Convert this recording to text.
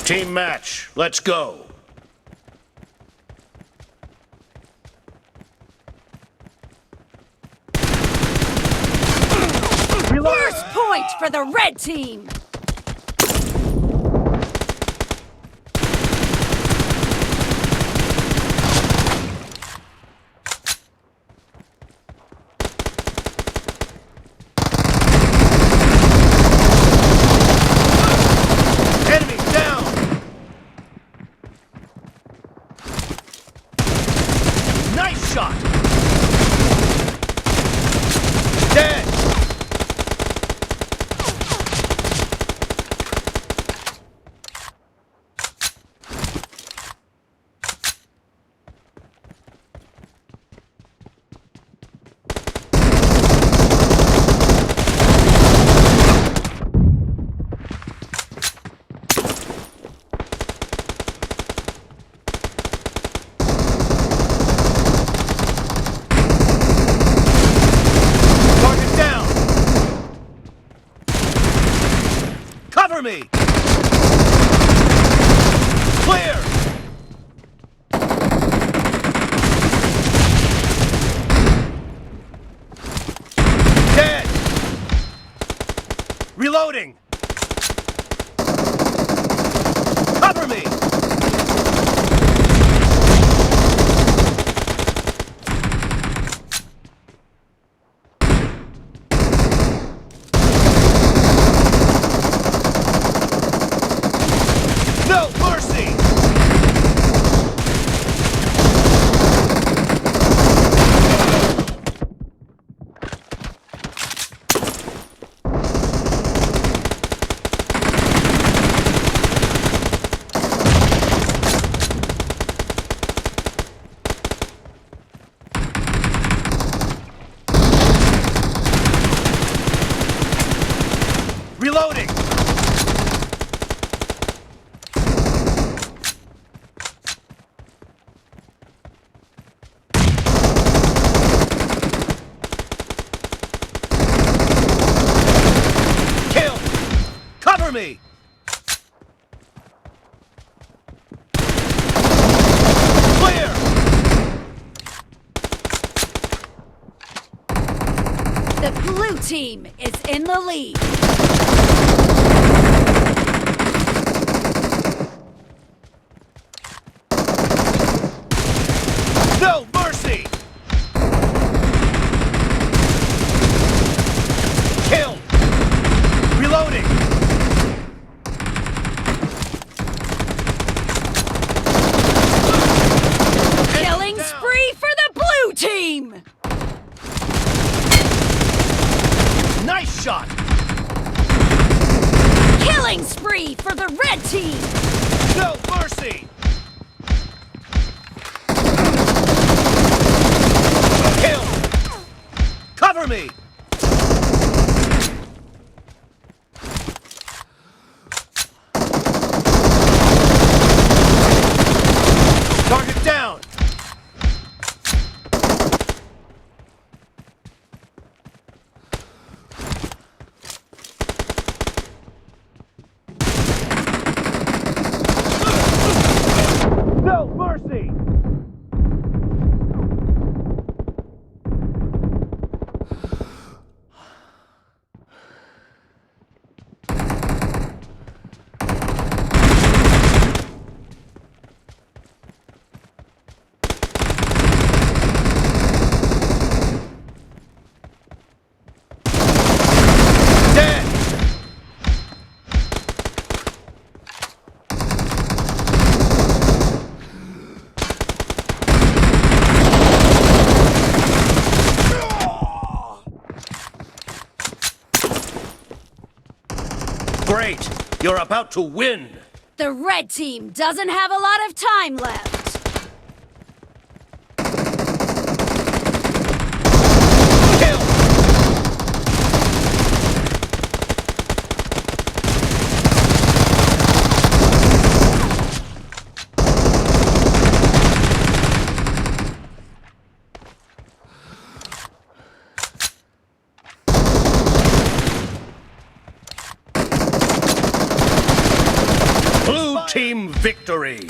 Team match. Let's go. First point for the red team! Enemy down! Nice shot! Dead! Target down! Cover me! Clear! Dead! Reloading! Cover me! No mercy! Reloading! Kill! Cover me! Clear! The blue team is in the lead. No mercy! Kill! Reloading! Killing Down. spree for the blue team! Nice shot! Killing spree for the red team! No mercy! Kill! Cover me! Target down! No mercy! Dead! Great! You're about to win! The red team doesn't have a lot of time left. Kill! Blue team team victory!